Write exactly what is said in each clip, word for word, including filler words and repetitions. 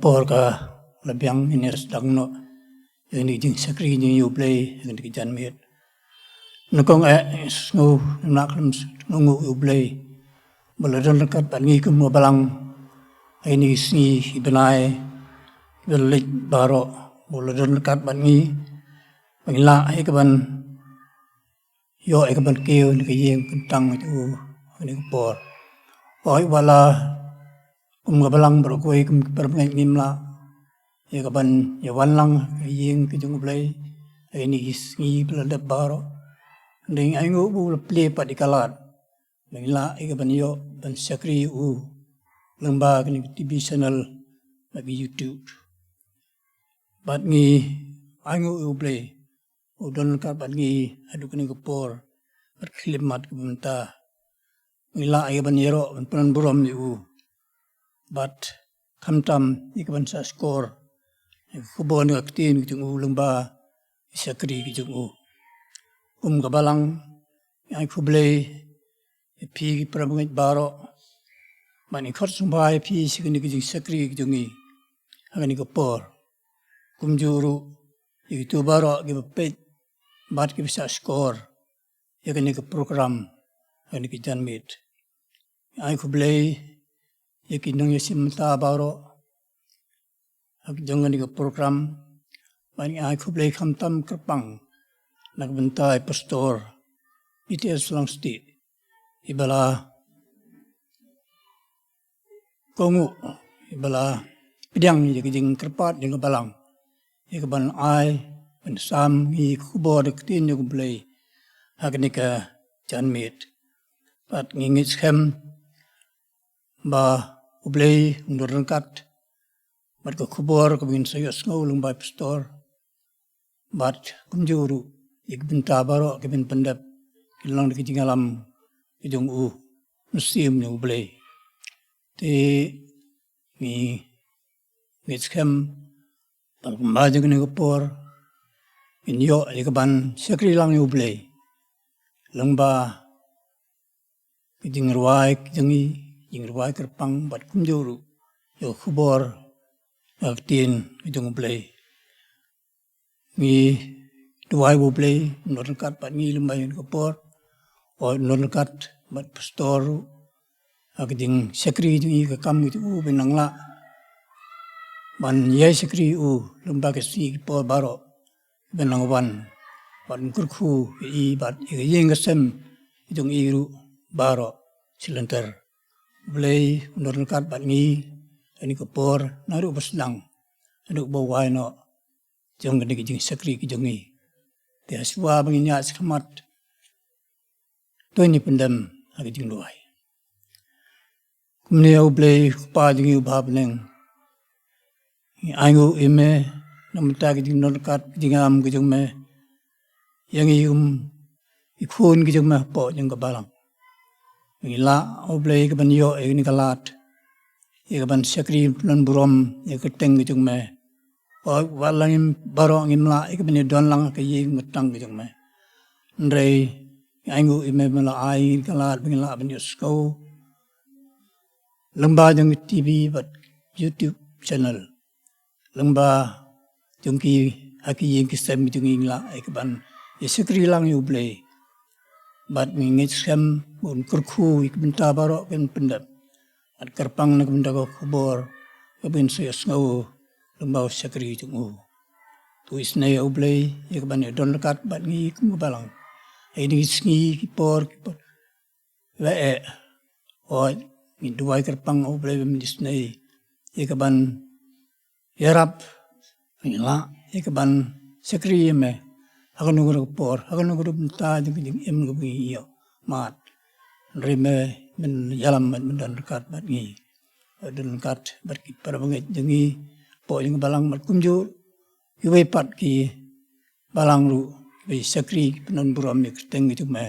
Por ka la biang ngin ïa sdang noh ïa kane ka jingshakri jong U Blei ha kane ka janmiet. Nyngkong eh sngew, ngim lah khlem sngewnguh ïa U Blei ba u la don ryngkat bad ngi kum ka balang ha kine ki sngi ki bnai kiba la leit baroh, ba u la don ryngkat bad ngi ba ngin lah ïa kaban ïoh ïa kaban kiew na ka ïing kyntang jong u ha kane ka por. Hooid, wat la kum ka balang baroh kawei, kum ki parabangeit ngim lah ïa kaban ïa wan lang ha ka ïing ka jong U Blei ha kine ki sngi ba la dep baroh. Hynrei ngi ainguh ba u la plie pat ïa ka lad ba ngin lah ïa kaban ïoh ban shakri ïa u lyngba kane ka T V channel bad ka YouTube. Bad ngi ainguh ïa U Blei u don ryngkat bad ngi haduh kane ka por bad khyllipmat kaba mynta. Ngi lah ïa kaban ïaroh ban pynburom ïa u bad khamtam ïa kaban sngap shkor ïa ka khubor na ka ktien ka jong u lyngba ki shakri ki jong u. Kum ka balang ngi ai khublei ïa phi ki parabangeit baroh bad ngi khot sngewbha ïa phi sha kane ka jingshakri ka jong ngi ha kane ka por. Kumjuh ruh ïa kito baroh kiba peit bad kiba sngap shkor ïa kane ka program ha kane ka janmiet. Ngi ai khublei ïa ki nongïasyllok mynta baroh ha ka jong kane ka program. Bad ngi ai khublei khamtam kyrpang na ka bynta i Pastor Peter Slangstieh, iba la kohnguh, iba la pdiang ïa ka jingkyrpad jong ka balang ïa kaban ai ban sam ïa ka khubor ka ktien jong U Blei ha kane ka janmiet. Bad ngi ngeit skhem ba U Blei un don ryngkat bad ka khubor kaba ngin sa ïohsngew lyngba i Pastor. Bad kumjuh ruh ïa ki bynta baroh kiban pyndep ki long da ka jingïalam ka jong u mynsiem jong U Blei. Te ngi ngeit skhem ba kumba jong kane ka por ngin ïoh ïa kaban shakri lang ïa U Blei lyngba ka jingrwai ka jong ngi, jingrwai kyrpang bad kumjuh ruh ïa ka khubor ka ktien ka jong U Blei. Ngi duwai ba U Blei un don ryngkat bad ngi lyngba ïa kane ka por, un don ryngkat bad Pastor ruh ha ka jingshakri jong ngi, ka kam ka jong u ba un nang lah ban ïai shakri ïa u lyngba ki sngi ki por baroh kiban nang wan, bad un kyrkhu ïa i bad ïa ka ïing ka sem ka jong i ruh baroh shi lynter. U Blei un don ryngkat bad ngi ha kane ka por naduh ba sdang haduh ba wai noh jong kane ka jingshakri ka jong ngi. Te ha shuwa ba ngin ïaid shakhmat, to ngin ïa pyndem ha ka jingduwai. Kumne, ïa U Blei Kpa jong ngi uba ha bneng, ngi ainguh ïa me na ka bynta ka jingdon ryngkat ka jingïalam ka jong me ïa ngi kum ki khun ki jong me hapoh jong ka balang. Ngi lah, ïa U Blei, ïa kaban ïoh ïa kane ka lad ïa kaban shakri pynburom ïa ka kyrteng ka jong me. Wat la ngim, baroh ngim lah ïa kaban ïadon lang ha ka ïing kyntang ka jong me, hynrei ngi ainguh ïa me ba me la ai ïa ka lad ba ngin lah ban ïohsngew lyngba jong ka T V bad YouTube channel, lyngba jong ki, ha ki ïing ki sem jong ngi, ngi lah ïa kaban ïa shakri lang ïa U Blei. Bad ngi ngeit skhem ba un kyrkhu ïa ki bynta baroh kiban pyndep, bad kyrpang na ka bynta ka khubor kaba ngin sa ïohsngew lyngba u shakri jong u. To isynei, ïa U Blei, ïa kaban ïadon ryngkat bad ngi kum ka balang ha kine ki sngi ki por ki por. Ba eh, hooid, ngi duwai kyrpang, ïa U Blei, ba men isynei ïa kaban ïarap ba ngin lah ïa kaban shakri ïa me ha kano kano ka por, ha kano kano ka bynta jong ka jingim kaba ngi ïoh mad. Hynrei me, men ïalam bad men don ryngkat bad ngi, don ryngkat bad ki parabangeit jong ngi hapoh jong ka balang bad kumjuh kiwei pat ki balang ruh kiba shakri, ki pynburom ïa ka kyrteng ka jong me.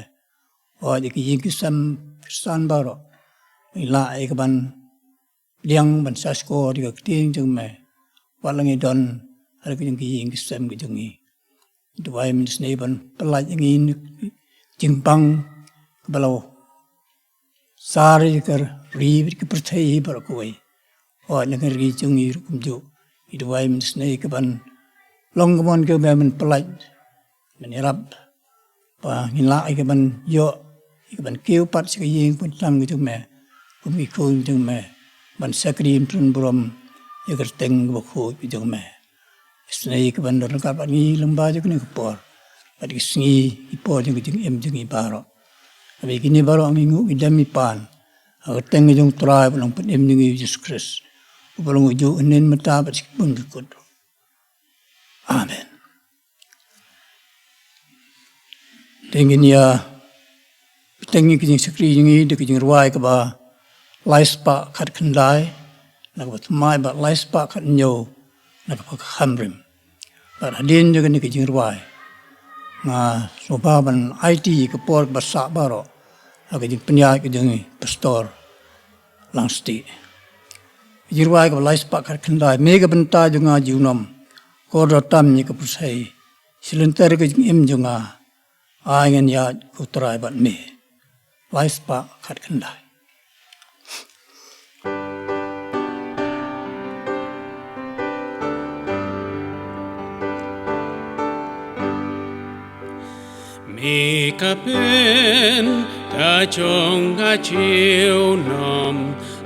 Hooid, ïa ki ïing ki sem Khristan baroh, ngi lah ïa kaban pdiang ban sngap shkor ïa ka ktien jong me wat la ngi don ha la ki jong ki ïing ki sem ki jong ngi. Duwai, men isynei ban pyllait ïa ngi na ka jingpang kaba la sar ïa ka ri bad ka pyrthei baroh kawei. Wat na ka ri jong ngi ruh kumjuh. Ngi duwai mynsngi ka ban long ka mon ka ba mynpyllait, mynïarap, ba ngin lah ïa ka ban ïoh ïa ka ban kiew pat sha ka ïing pynthang ka jong me, kum ki khun jong me, ban shakri ïa ka kyrteng kaba khuid ka jong me. Isnei ka ban don ryngkat bad ngi lyngba jong kane ka por, bad ki sngi, ki por jong ka jingim jong ngi baroh. Haba kine baroh ngi nguh ngi dem ngi pan ha ka kyrteng jong U Trai bad U Nongpynim jong ngi Jisu Khrist, uba long ujuh, hynnin, mynta bad shibun ki kut. Amen. Te ngin ïa bteng ïa ka jingshakri jong ngi da ka jingrwai kaba lai spah khatkhyndai na kaba thymmai bad lai spah khathynñiew na kaba khamrim. Bad hadien jong kane ka jingrwai, nga sngewbha ban aiti ïa ka por kaba sah baroh ha ka jingpynïaid ka jong i Pastor Langstieh. Ka jingrwai kaba lai spah khatkhyndai: Me ka bynta jong nga junom, kordor tam ïa ka pyrthei, shi lynter ka jingim jong nga, ai ngan ïaid, ko Trai, bad me. Lai spah khatkhyndai. Me ka bynta jong nga junom,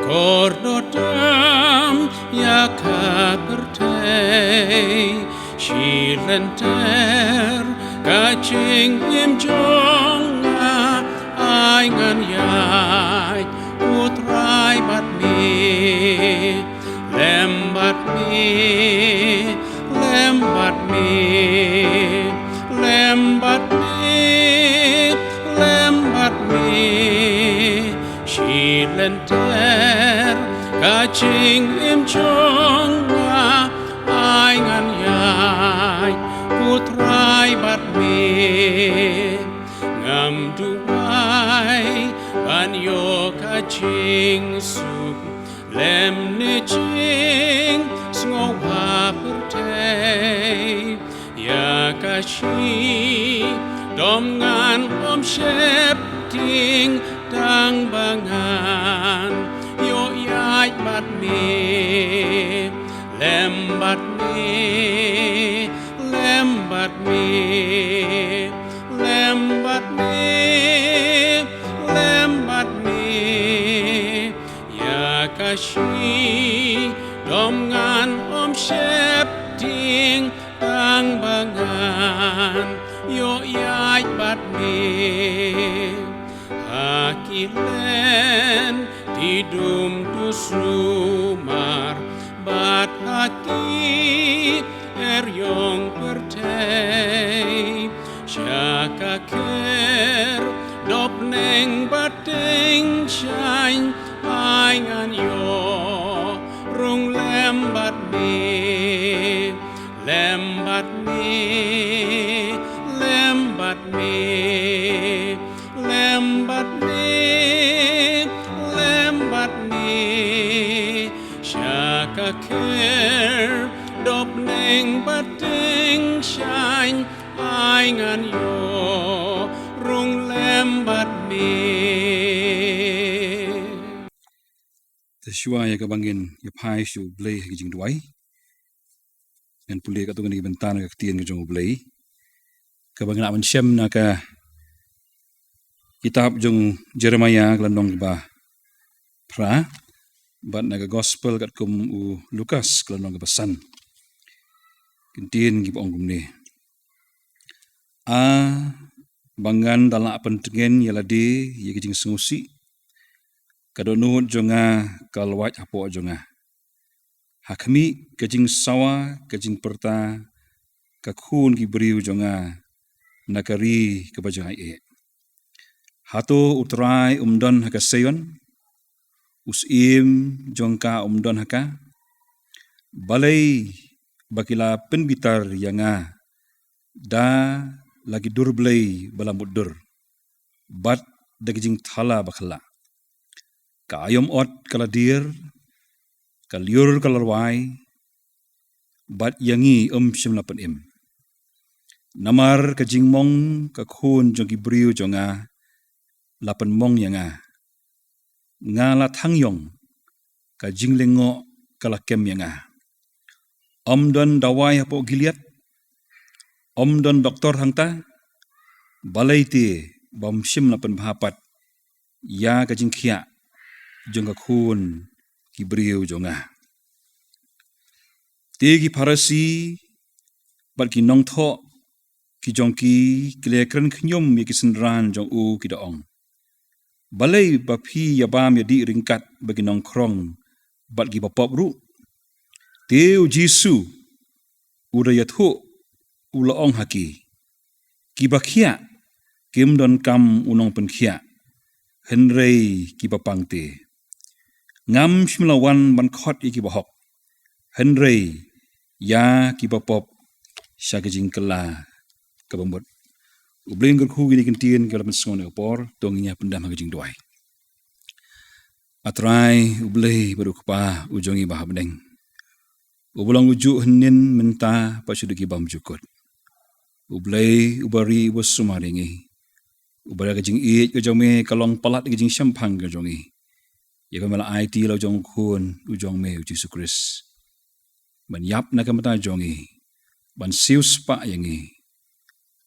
kordor tam ïa ka pyrthei, shi lynter ka jingim jong nga, ai ngan ïaid, ko Trai, bad me. Lem bad me, lem bad me, lem bad me, lem bad me, shi lynter ka jingim jong nga, ai ngan ïaid, ko Trai, bad me. Ngam duwai ban ïoh ka jingsuk, lymne jingsngewbha pyrthei, ïa ka shitom ngan ym sheptieng, tang ba ngan ïoh ïaid bad me. Lem bad me, lem bad me, lem bad me, lem bad me, ïa ka shitom ngan ym sheptieng, tang ba ngan ïoh ïaid bad me. Ha ki lynti dum tu sumar, bad ha ki eriong pyrthei, sha ka khyrdop bneng bad tyngshaiñ, ai ngan ïoh rung lem bad me. Lem bad me, lem bad me, lem bad me, lem bad me, sha ka khyrdop bneng bad tyngshaiñ, ai ngan ïoh rung lem bad me. Te shuwa ïa kaba ngin ïa phai sha U Blei ha ki jingduwai, ngan pule katto katne ki bynta na ka ktien ka jong U Blei, kaba ngi lah ban shem na ka kitab jong u Jeremiah ka lynnong kaba phra, bad na ka gospel katkum u Lukas ka lynnong kaba san. Ki ktien kiba ong kumne: A, ba ngan da lah pyntngen ïa lade ïa ka jingsngewsih, ka dohnud jong nga ka lwait hapoh jong nga. Ha khmih, ka jingsawa ka jingpyrta ka khun ki briew jong nga na ka ri kaba jngai eh. Hato U Trai um don ha ka Seion? U Syiem jong ka um don ha ka? Balei ba ki la pynbitar ïa nga da la ki dur blei ba la mutdur, bad da ki jingthala bakhlad? Ka aïom ot ka la dier, ka lyiur ka la lwai, bad ïa ngi ym shym la pynim. Namar ka jingmong ka khun jong ki briew jong nga la pynmong ïa nga. Nga la thang ïong, ka jinglyngngoh ka la kem ïa nga. Ym don dawai hapoh Gilead, ym don doktor hangta, balei te bym shym la pynbha pat ïa ka jingkhiah jong ka khun ki briew jong nga. Te ki Pharisi bad ki nongthoh ki jong ki, ki la kren khñium ïa ki synran jong u, ki da ong, balei ba phi ïa bam ïa dih ryngkat bad ki nongkhrong bad ki bapop ruh? Te u Jisu u da ïathuh, u la ong ha ki, ki bakhiah kim donkam u nongpynkhiah, hynrei ki bapang te. Ngam shym la wan ban khot ïa ki bahok, hynrei ïa ki bapop sha ka jingkylla ka bamut. U Blei un kyrkhu ïa kine ki ktien ki la pynsngew ha kane ka por, to ngin ïa pyndam ha ka jingduwai. A Trai U Blei bad U Kpa u jong ngi ba ha bneng, uba long ujuh hynnin mynta bad shaduh ki bymjukut. U Blei uba ri uba sumar ïa ngi, uba da ka jingïeit ka jong me ka long palat ka jingshemphang ka jong ngi, ïa ba me la aiti la u jong u Khun u jong me u Jisu Khrist ban ïap na ka bynta jong ngi, ban siewspah ïa ngi.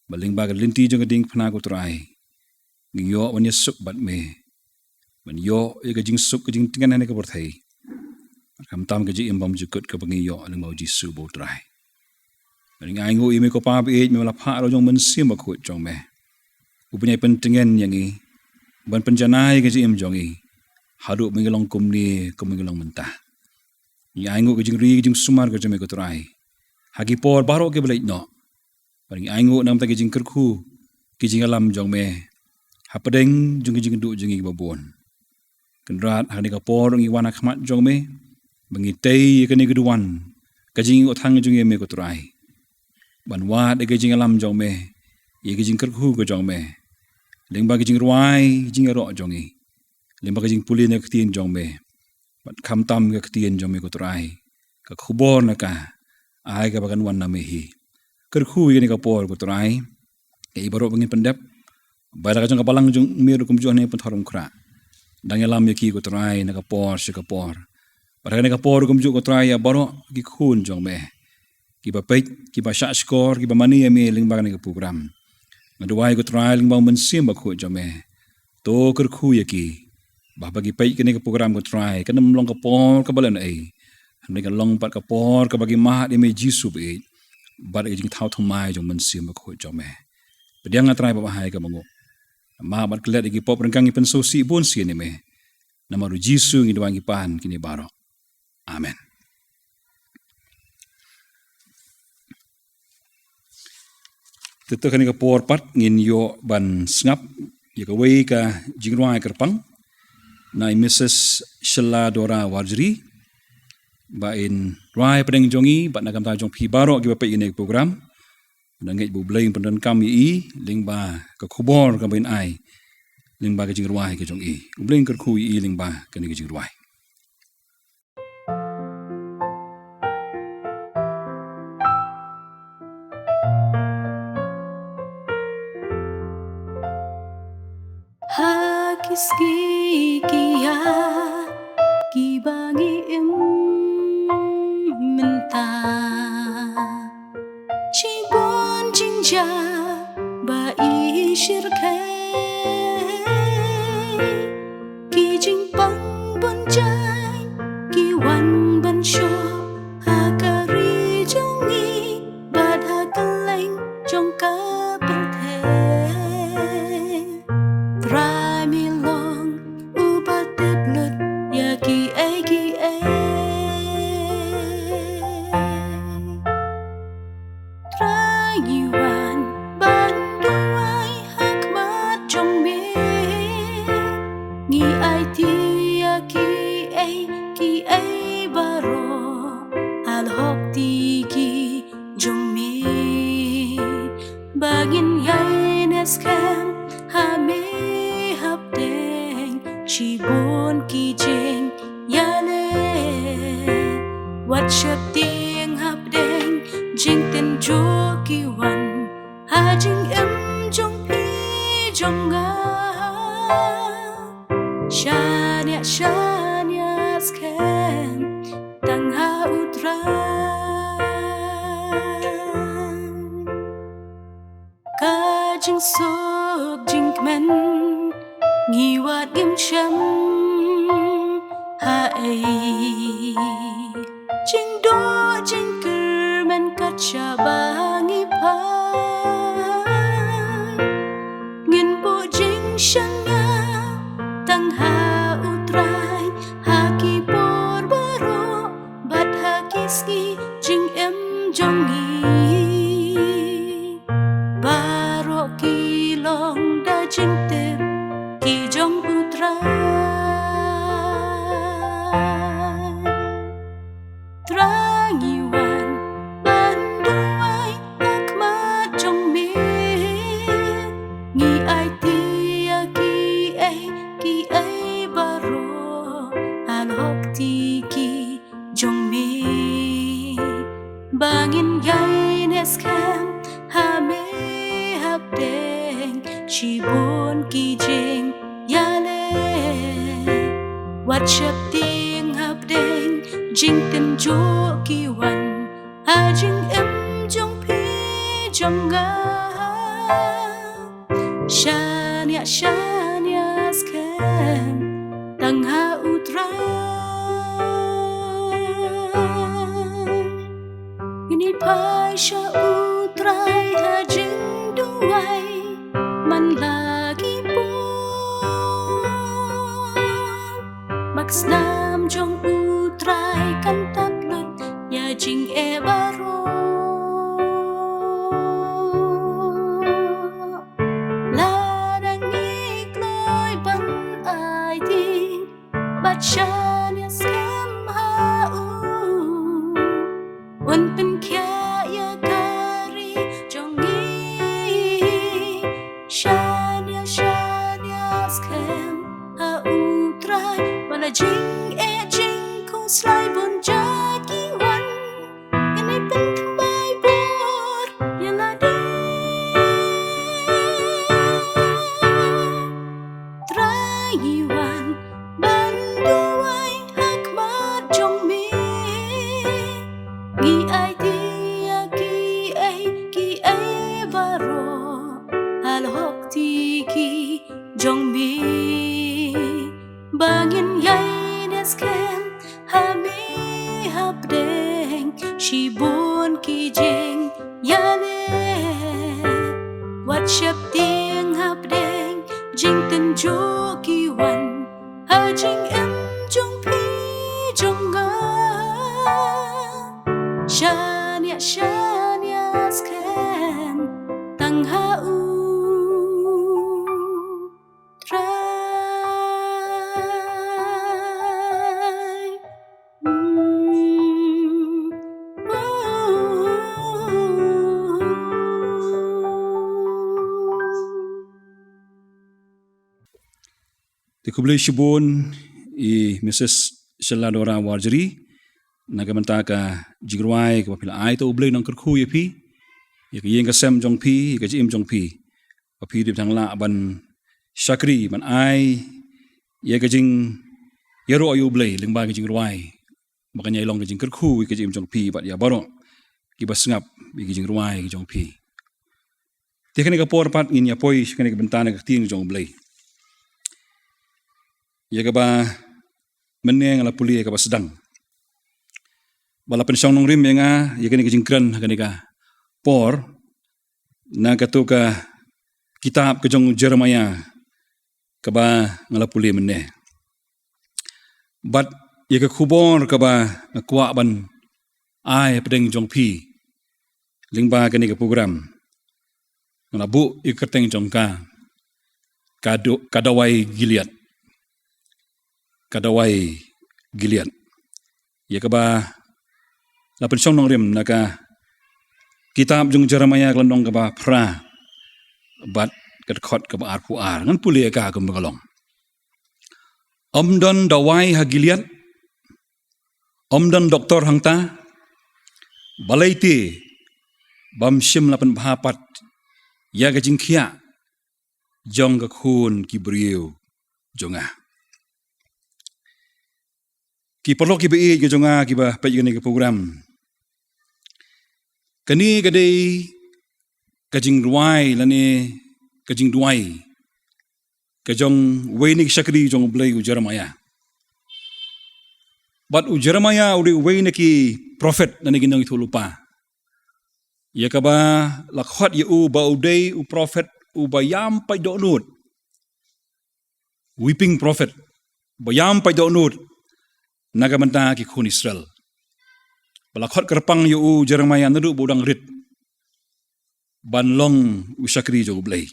Ba lyngba ka lynti jong ka diengphna, ko Trai, ngi ïoh ban ïasuk bad me, ban ïoh ïa ka jingsuk ka jingtngen ha kane ka pyrthei, bad khamtam ka jingim bymjukut kaba ngi ïoh lyngba u Jisu ba u Trai. Bad ngi ainguh ïa me, ko Pa baieit, me la phah la u jong u Mynsiem Bakhuid jong me, u ban ïai pyntngen ïa ngi, ban pynjanai ïa ka jingim jong ngi, haduh ba ngi long kumne kumba ngi long mynta. Ngi ainguh ka jingri ka jingsumar ka jong me, ko Trai, ha ki por baroh kiba leit noh. Bad ngi ainguh na ka bynta ki jingkyrkhu ki jingïalam jong me hapdeng jong ki jingduh jong ngi kiba bun. Kynrad ha kane ka por ngi wan ha khmat jong me ba ngi tei ïa kane ka duwan ka jingïohtang jong ngi ïa me, ko Trai, ban wad ïa ka jingïalam jong me, ïa ka jingkyrkhu ka jong me, lyngba ka jingrwai jingïaroh jong ngi, lyngba ka jingpule na ka ktien jong me, bad khamtam ka ktien jong me, ko Trai, ka khubor na ka ai kaba kan wan na me hi. Kyrkhu ïa kane ka por, ko Trai, ïa i baroh ba ngin pyndep, ba da ka jong ka Balang jong me ruh kumjuh, ne pynthor umkhrah, dang ïalam ïa ki, ko Trai, na ka por sha ka por. Bad ha kane ka por kumjuh, ko Trai, ïa baroh ki khun jong me kiba peit, kiba shahshkor, kiba mane ïa me lyngba kane ka program, nga duwai, ko Trai, lyngba u Mynsiem Bakhuid jong me, to kyrkhu ïa ki, ba haba ki peit kane ka program, ko Trai, kan ym long ka por kaba lehnohei, hynrei kan long pat ka por kaba ki mad ïa me, Jisu baieit, bad ka jingthaw thymmai jong u Mynsiem Bakhuid jong me. Pdiang, a Trai, ba bha ïa ka banguh. Namar bad klet ïa ki pop ryngkang, ngi pynsngewsih bunsien ïa me. Namar u Jisu ngi duwai, ngi pan kine baroh. Amen. Te ha kane ka por pat ngin ïoh ban sngap ïa kawei ka jingrwai kyrpang na i Mrs Shella Dora Warjri, ba in rwai hapdeng jong ngi bad na ka bynta jong phi baroh kiba peit ïa kane ka program. Nga ngeit ba U Blei un pyndonkam ïa i lyngba ka khubor kaba in ai, lyngba ka jingrwai ka jong i. U Blei un kyrkhu ïa i lyngba kane ka jingrwai. Ha ki sngi ki ïa kiba ngi im mynta, shibun jingjia ba i shyrkhei. Ki jingpang bun jaiñ ki wan ban shoh ha ka ri jong ngi bad ha kylleng jong ka pyrthei. Trai, me long uba tip lut ïa kiei kiei. Trai, ngi wan ban duwai ha khmat jong me. Ngi aiti ïa kiei kiei baroh ha la hok tiki jong me, ba ngin ïai neh skhem ha me hapdeng shibun ki jingïaleh. Wat sheptieng hapdeng jingtynjuh ki wan ha jingim jong phi jong nga. Shaniah, shaniah skhem tang Ka jingsuk jingkmen ngi wad ngim shem ha ei. Jingduh jingkyrmen kat shaba ngi phai. Ngin buh jingshaniah tang ha U Trai ha ki por baroh bad ha ki sngi jingim jong ngi. Baroh ki long da jingtip ki jong U Trai. Trai ngi wan ban duwai ha khmat jong me. Ngi aiti ïa kiei kiei baroh halor kti ki jong me. Ba ngin ïai neh skhem ha me hapdeng shibun ki jingïaleh. Wat sheptieng hapdeng jingtynjuh ki wan ha jingim jong phi jong nga. Shaniah, shaniah skhem tang ha U Trai. Ngin ïai phai sha U Trai ha jingduwai man la ki por. Ba ka snam jong U Trai kan tad lut ïa jingeh baroh. Lada ngi kloi ban aiti bad shaniah skhem ha u, un pynkhiah ïa ka ri jong ngi. Shaniah, shaniah skhem ha U Trai, ba la jingeh jingkhuslai bun jait ki wan. Ngin ïai pynkynmaw bor ïa lade. Trai ngi wan ban duwai ha khmat jong me. Ngi aiti ïa kiei kiei baroh halor kti ki jong me. Ba ngin ïai neh skhem ha me hapdeng shibun ki jingïaleh. Wat sheptieng hapdeng jingtynjuh ki wan ha jingim jong phi jong nga. Shaniah, shaniah skhem tang ha U Trai. Mm. Te khublei shibun i Mrs Sheladora Warjri na ka bynta ka jingrwai kaba phi la ai. To U Blei un kyrkhu ïa phi, ïa ka ïing ka sem jong phi, ïa ka jingim jong phi. Ba phi dei ban lah ban shakri, ban ai ïa ka jingïaroh ïa U Blei lyngba ka jingrwai, ba kan ïai long ka jingkyrkhu ïa ka jingim jong phi bad ïa baroh kiba sngap ïa ka jingrwai ka jong phi. Te kane ka por pat ngin ïa poi sha kane ka bynta na ka ktien jong U Blei. Ïa kaba mynne nga la pule ïa kaba sdang. Ba la pynshong nongrim ïa nga ïa kane ka jingkren ha kane ka por na kato ka kitab ka jong u Jeremaïah kaba nga la pule mynne. Bad ïa ka khubor kaba nga kwah ban ai hapdeng jong phi lyngba kane ka program, nga la buh ïa ka kyrteng jong ka, ka do-, ka dawai Gilead. Ka dawai Gilead. Ïa kaba la pynshong nongrim na ka kitab jong u Jeremaïah ka lynnong kaba phra bad ka dkhot kaba arphew ar. Ngan pule ïa ka kumba ka long. Ym don dawai ha Gilead, ym don doktor hangta, balei te bym shym la pynbha pat ïa ka jingkhiah jong ka khun ki briew jong nga. Ki paralok kiba ïeit ka jong nga kiba peit kane ka program. Kane ka dei ka jingrwai lane ka jingduwai ka jong uwei na ki shakri jong U Blei u Jeremiah. Bad u Jeremiah u dei uwei na ki prophet lane ki nongïathuhlypa ïa kaba la khot ïa u ba u dei u prophet uba ïam paid dohnud. Weeping prophet, ba ïam paid dohnud na ka bynta ki khun Israel. Ba la khot kyrpang ïa u Jeremiah naduh ba u dang rit ban long u shakri jong U Blei.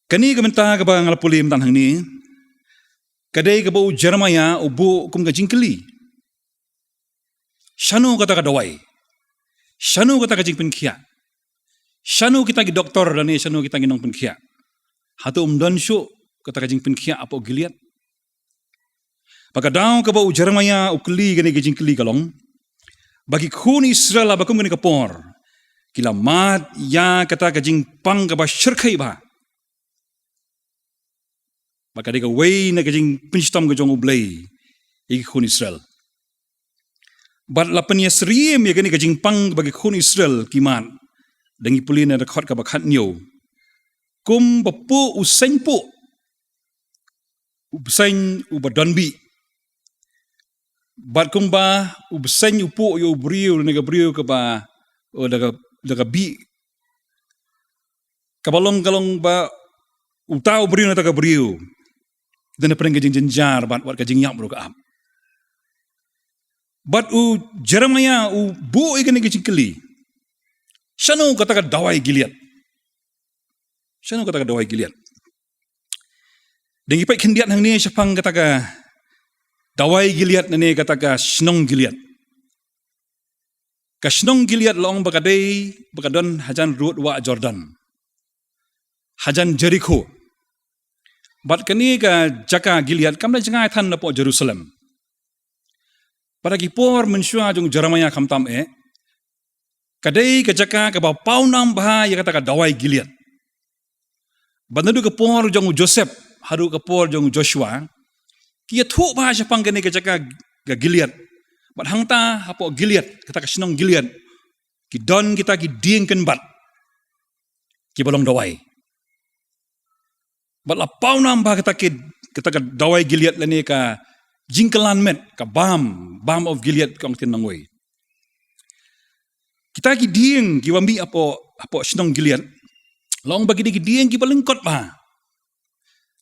Kane ka bynta kaba nga la pule mynta hangne ka dei kaba u Jeremiah u buh kum ka jingkylli. Shano kata ka dawai? Shano kata ka jingpynkhiah? Shano kita ki doktor lane shano kita ki nongpynkhiah? Hato um don shuh kata ka jingpynkhiah hapoh Gilead? Ba ka daw kaba u Jeremiah u kylli kane ka jingkylli ka long ba ki khun Israel haba kum kane ka por ki la mad ïa kata ka jingpang kaba shyrkhei bha. Ba ka dei kawei na ka jingpynshitom ka jong U Blei ïa ki khun Israel. Bad la pynïasyriem ïa kane ka jingpang ba ki khun Israel ki mad. Da ngi pule na dkhot kaba khathynñiew. Kumba puh u seng puh, u bseiñ uba don bih. Bad kumba u bseiñ u puh ïa u briew lane ka briew kaba, oh, da ka, da ka bih. Kaba long ka long ba uta u briew na uta ka briew. Don hapdeng ka jingjynjar bad wat ka jingïap ruh ka ap. Bad u Jeremiah u buh ïa kane ka jingkylli. Shano kata ka dawai Gilead? Shano kata ka dawai Gilead? Da ngi peit khyndiat hangne shaphang kata ka dawai Gilead lane kata ka shnong Gilead. Ka shnong Gilead la ong ba ka dei, ba ka don hajan rud wah Jordan. Hajan Jerikho. Bad kane ka jaka Gilead kam da jngai than napoh Jerusalem. Bad ha ki por mynshuwa jong u Jeremiah khamtam eh, ka dei ka jaka kaba pawnam bha ïa kata ka dawai Gilead. Bad naduh ka por jong u Joseph haduh ka por jong u Joshua ki ïathuh bha shaphang kane ka jaka ka Gilead. Bad hangta hapoh Gilead, kata ka shnong Gilead, ki don kita ki dieng kynbat kiba long dawai. Bad la pawnam bha kata ki, kata ka dawai Gilead lane ka jingkylla met, ka balm, balm of Gilead ka ong ktien nongwei. Kita ki dieng kiba mih hapoh, hapoh shnong Gilead, la ong ba ki dei ki dieng kiba lyngkot bha.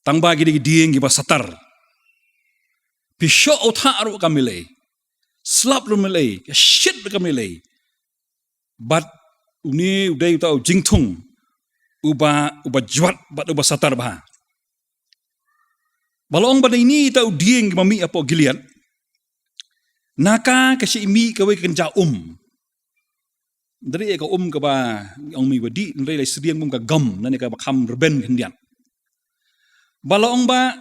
Tang ba ki dei ki dieng kiba satar. Phi shoh u thah ruh kam lei. Slap ruh kam lei, ka shit ruh kam lei. Bad une u dei uta u jingthung uba, uba jwat bad uba satar bha. Ba la ong ba ine ita u dieng kiba mih hapoh Gilead, na ka ka shah mih kawei ka kynja um. Hynrei ka um kaba ong mih ba dih, hynrei la sdiang bun ka gam, lane kaba kham rben khyndiat. Ba la ong ba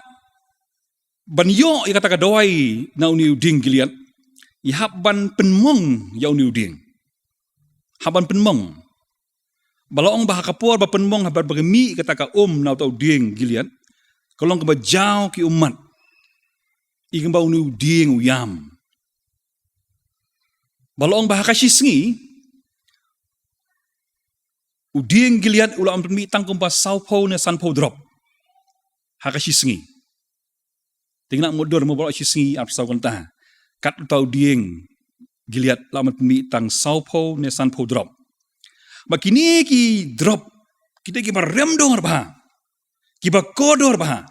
ban ïoh ïa kata ka dawai na une u dieng Gilead, ïa hap ban pynmong ïa une u dieng. Hap ban pynmong. Ba la ong ba ha ka por ba pynmong, haba ba ka mih kata ka um na uta u dieng Gilead, ka long kaba jaw ki ummat. Ïa kaba une u dieng u ïam. Ba la ong ba ha ka shi sngi u dieng Gilead u la ym pynmih tang kumba sawphew ne sanphew drop. Ha ka shi sngi. Te ngi la mutdur mo ba la shi sngi ar saw kynta. Kat uta u dieng Gilead la ym pynmih tang sawphew ne sanphew drop. Ba kine ki drop kita kiba rem dor bha. Kiba kordor bha.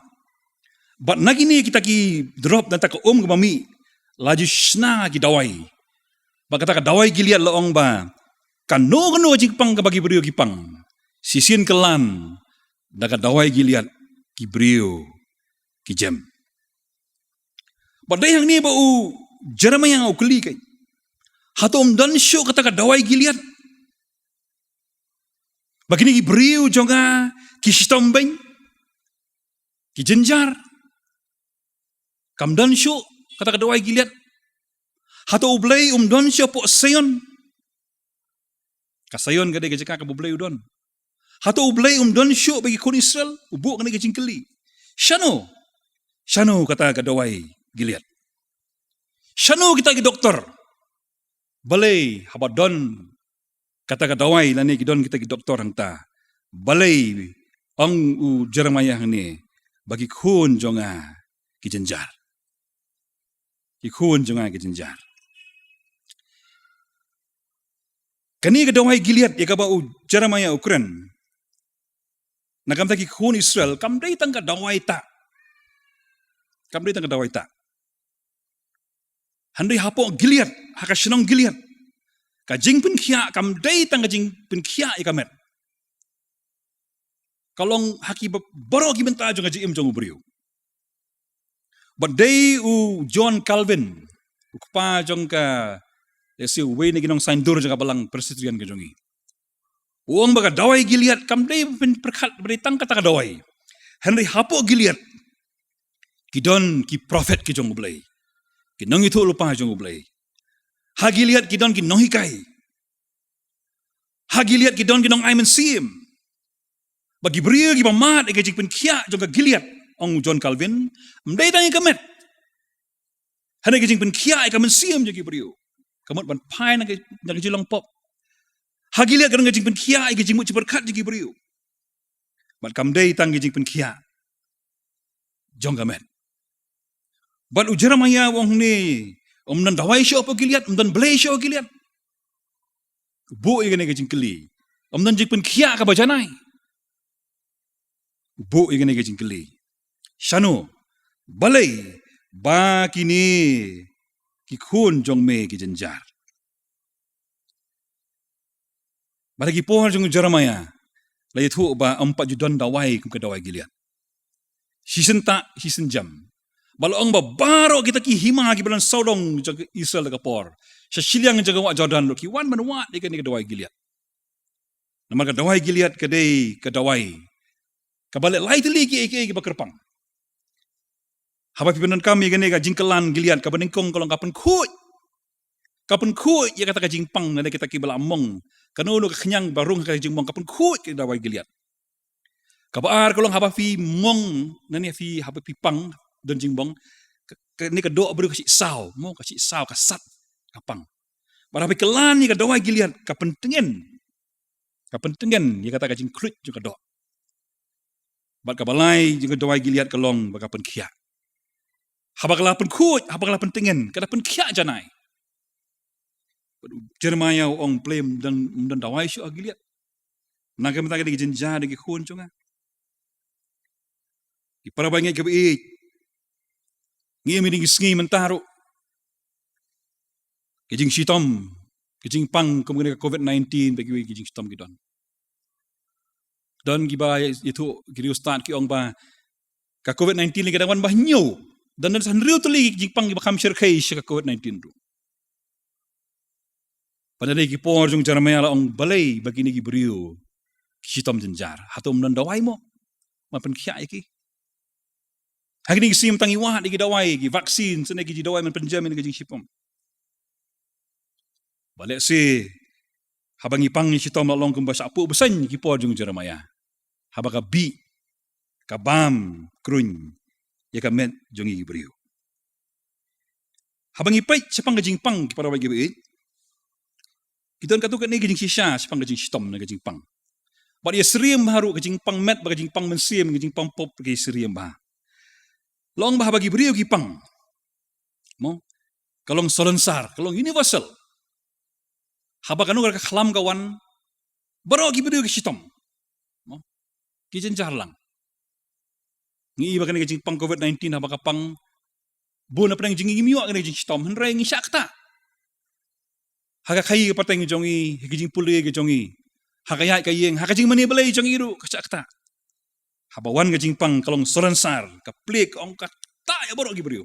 Bad na kine kita ki drop na kata ka um kaba mih la ju shna ki dawai. Bad kata ka dawai Gilead la ong ba kano kano ka jingpang kaba ki briew ki pang, shisien kylla da ka dawai Gilead ki briew ki jem. Bad dei hangne ba u Jeremiah u kylli kein, hato ym don shuh kata ka dawai Gilead? Ba kine ki briew jong nga ki shitom beiñ, ki jynjar. Kam don shuh kata ka dawai Gilead? Hato U Blei um don shuh hapoh Sion? Ka Sion ka dei ka jaka kaba U Blei u don. Hato U Blei um don shuh bad ki khun Israel? U buh kane ka jingkylli. Shano? Shano kata ka dawai Gilead? Shano kita ki doktor? Balei haba don kata ka dawai lane ki don kita ki doktor hangta? Balei ong u Jeremiah hangne ba ki khun jong nga ki jynjar? Ki khun jong nga ki jynjar. Kane ka dawai Gilead ïa kaba u Jeremiah u kren na ka bynta ki khun Israel kam dei tang ka dawai ta. Kam dei tang ka dawai ta. Hynrei hapoh Gilead, ha ka shnong Gilead, ka jingpynkhiah kam dei tang ka jingpynkhiah ïa ka met. Ka long ha ki ba-, baroh ki bynta jong ka jingim jong u briew. Bad dei u John Calvin, u kpa jong ka, lehse uwei na ki nongsaiñdur jong ka balang Presbyterian ka jong ngi, u ong ba ka dawai Gilead kam dei pynpyrkhat ba dei tang kata ka dawai. Hynrei hapoh Gilead ki don ki prophet ki jong u Blei, ki nongïathuhlypa jong u Blei. Ha Gilead ki don ki nonghikai. Ha Gilead ki don ki nongai mynsiem. Ba ki briew kiba mad ïa ka jingpynkhiah jong ka Gilead, ong u John Calvin, ym dei tang ïa ka met, hynrei ka jingpynkhiah ïa ka mynsiem jong ki briew. Ka mut ban phai na ka, na ka jinglong pop. Ha Gilead ka don ka jingpynkhiah ïa ka jingmut jingpyrkhat jong ki briew. Bad kam dei tang ka jingpynkhiah jong ka met. Bad u Jeremiah u ong hangne, ym don dawai shuh hapoh Gilead, ym don Blei shuh ha Gilead. U buh ïa kane ka jingkylli. Ym don jingpynkhiah kaba janai. U buh ïa kane ka jingkylli. Shano? Balei ba kine ki khun jong me ki jynjar? Bad ha ki por jong u Jeremiah la ïathuh ba ym pat ju don dawai kum ka dawai Gilead. Shisien tah, shisien jem. Ba la ong ba baroh kita ki hima kiba don sawdong jong Israel ha ka por, sha shiliang jong ka wah Jordan ruh ki wan ban wad ïa kane ka dawai Gilead. Namar ka dawai Gilead ka dei ka dawai kaba leh lai tylli kiei kiei kiba kyrpang. Haba phi pyndonkam ïa kane ka jingkylla Gilead, kaba nyngkong ka long ka pynkhuid. Ka pynkhuid ïa kata ka jingpang na kita kiba la mong. Kano kano ka khñiang ba rung ha ka jingmong, ka pynkhuid ka dawai Gilead. Kaba ar ka long haba phi mong, na ne phi, haba phi pang, don jingmong, ka, kane ka doh briew ka shah saw, mo, ka shah saw, ka sat, ka pang. Bad haba phi kylla ïa ka dawai Gilead, ka pyntngen. Ka pyntngen ïa kata ka jingkhluit jong ka doh. Bad kaba lai jong ka dawai Gilead ka long ba ka pynkhiah. Haba ka la pynkhuid, haba ka la pyntngen, ka la pynkhiah janai. Bad u Jeremiah u ong, balei ym don, ym don dawai shuh ha Gilead? Na ka bynta kane ka jynjar jong ki khun jong nga. Ki para bangeit kiba ïeit, ngi im ïa kine ki sngi mynta ruh, ki jingshitom, ki jingpang kum kane ka covid nineteen bad kiwei ki jingshitom ki don. Don kiba ïathuh, ki riewstad ki ong ba ka covid nineteen lei ka dang wan ba hynñiew. Don, don sa hynriew tylli ki jingpang kiba kham shyrkhei sha ka covid nineteen ruh. Bad na ki por jong u Jeremiah la ong, balei ba kine ki briew ki shitom jynjar? Hato ym don dawai mo ban pynkhiah ïa ki? Ha kine ki sngi mynta ngi wad ïa ki dawai, ki vaccine, sha ne ki dawai ban pynjem ïa ki jingshitom. Bad lehse haba ngi pang ngi shitom la long kumba shah phuh bseiñ ki por jong u Jeremiah. Haba ka bih, ka bam kruiñ ïa ka met jong ngi ki briew. Haba ngi peit shaphang ka jingpang, ki para bangeit kiba ïeit, ki don katto katne ki jingshisha shaphang ka jingshitom ne ka jingpang. Bad ïasyriem bha ruh, ka jingpang met bad ka jingpang mynsiem, ka jingpang pop ka ïasyriem bha. La ong ba haba ki briew ki pang, mo, ka long salonsar, ka long universal. Haba kano ka khlam ka wan, baroh ki briew ki shitom, mo, ki jynjar lang. Ngi i ba kane ka jingpang covid nineteen haba ka pang, bun na pdeng jong ngi ngim ïoh kane ka jingshitom, hynrei ngi shah ktah. Ha ka khaii ka pateng jong ngi, ha ka jingpule ka jong ngi, ha ka ïaid ka ïeng, ha ka jingmane blei jong ngi ruh ka shah ktah. Haba wan ka jingpang ka long salonsar, ka plie, ka ong, ka ktah ïa baroh ki briew.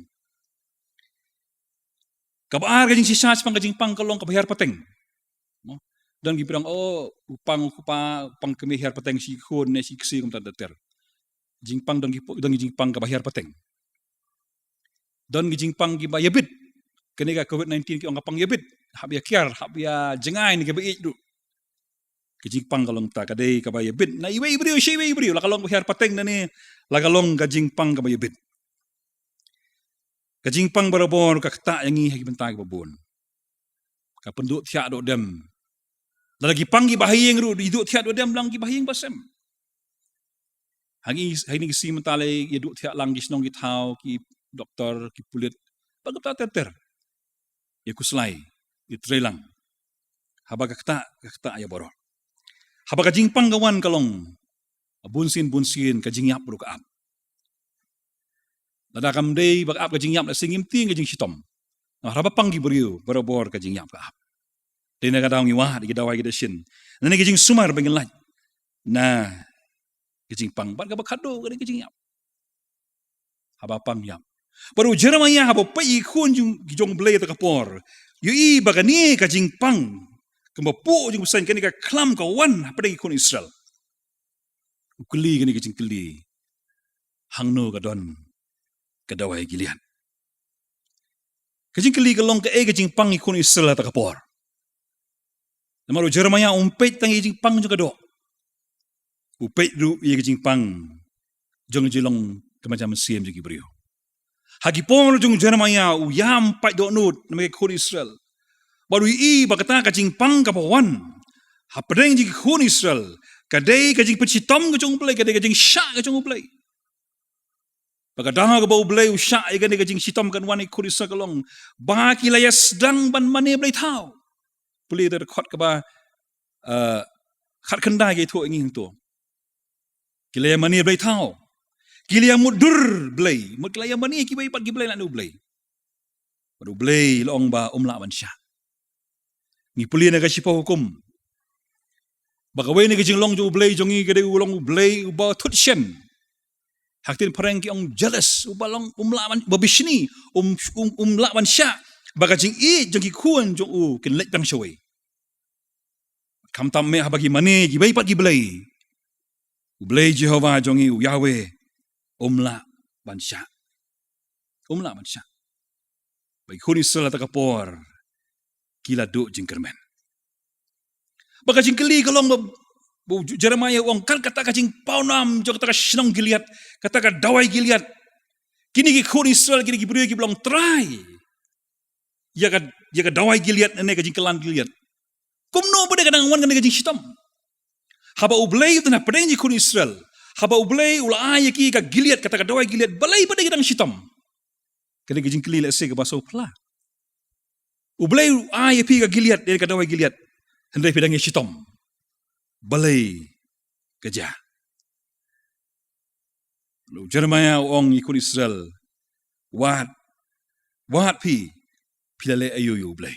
Kaba ar ka jingshisha shaphang ka jingpang ka long kaba hiar pateng. Mo? Don kiba ong, oh, u pang, u kpa, u pang kmie hiar pateng sha ki khun ne sha ki ksiew kumta ter ter. Jingpang don ki, don ki jingpang kaba hiar pateng. Don ki jingpang kiba ïabit. Kane ka covid nineteen ki ong ka pang ïabit. Hap ïa kiar, hap ïa jngai ne kiba ïeit ruh. Ka jingpang ka long ta, ka dei kaba ïabit na iwei i briew sha iwei i briew, la ka long ba hiar pateng ne, la ka long ka jingpang kaba ïabit. Ka jingpang barabor ka ktah ïa ngi ha ki bynta kiba bun. Ka pynduh thiah duh dem. Lada ki pang kiba ha ïing ruh, i duh thiah duh dem lang kiba ha ïing ba sem. Ha ngi, ha ngi ki sngi mynta lei ïa duh thiah lang ki shnong ki thaw, ki doktor, ki pulit. Ba ka ktah ter ter. Ïa khuslai, ïa trei lang. Haba ka ktah, ka ktah ïa baroh. Haba ka jingpang ka wan ka long. Bun sien, bun sien, ka jingïap ruh ka ap. Lada kam dei ba ka ap ka jingïap, la sngewthuh ka jingshitom. Namar haba pang ki briew, barabor ka jingïap ka ap. Dei na ka daw ngi wad ïa ki dawai ki dashin. Nangne ka jingsumar ba ngi lait na ka jingpang, bad kaba khadduh ka dei ka jingïap. Haba pang ïap. Bad u Jeremaïah haba peit ïa ki khun jong, jong U Blei ha kata ka por, u ïohi ba kane ka jingpang kaba pur jong u bseiñ, kane ka khlam ka wan hapdeng ki khun Israel. U kylli kane ka jingkylli. Hangno ka don ka dawai Gilead? Ka jingkylli ka long, kaei ka jingpang ki khun Israel ha kata ka por? Namar u Jeremaïah um peit tang ïa ka jingpang jong ka doh. U peit ruh ïa ka jingpang jong ka jinglong ka mynsiem jong ki briew. Ha ki por jong u Jeremaïah u ïam paid dohnud namar ki khun Israel. Bad u ïohi ba kata ka jingpang kaba wan hapdeng jong ki khun Israel, ka dei ka jingpynshitom ka jong U Blei, ka dei ka jingshah ka jong U Blei. Ba ka daw kaba U Blei u shah ïa kane ka jingshitom kan wan ïa ki khun Israel ka long ba ki la ïa sdang ban mane blei thaw. Pule da dkhot kaba, eh, khatkhyndai, ki thoh ïa ngi hangto. Ki la ïa mane blei thaw. Ki la ïa mutdur blei. Mut ki la ïa mane kiwei pat ki blei lane U Blei. Bad U Blei u la ong ba um lah ban shah. Ngi pule na ka Shiphew Hukum ba kawei na ka jinglong jong U Blei jong ngi ka dei u long U Blei uba thut shen. Ha ka ktien phareng ki ong jealous, uba long um lah ban, uba bishni, um, um, um lah ban shah ba ka jingïeit jong ki khun jong u kin leit tang shawei. Khamtam eh haba ki mane kiwei pat ki blei, U Blei Jehobah jong ngi, u Yahweh, um lah ban shah. Um lah ban shah. Ba ki khun Israel ha kata ka por ki la duh jingkyrmen. Ba ka jingkylli ka long ba, ba u Jeremaïah u ong, kan kata ka jingpawnam jong kata ka shnong Gilead, kata ka dawai Gilead, kine ki khun Israel, kine ki briew kiba long trai ïa ka, ïa ka dawai Gilead, ne ka jingkylla Gilead. Kumno ba dei ka dang wan kane ka jingshitom? Haba U Blei u don hapdeng jong ki khun Israel, haba U Blei u la ai ïa ki ka Gilead, kata ka dawai Gilead, balei ba dei ka dang shitom? Kane ka jingkylli lehse kaba sngewphylla. U Blei u ai ïa phi ka Gilead, ïa ka dawai Gilead, hynrei phi dang ïa shitom. Balei ka jia? U Jeremaïah u ong ïa ki khun Israel, wad, wad phi, phi la leh aïu ïa U Blei?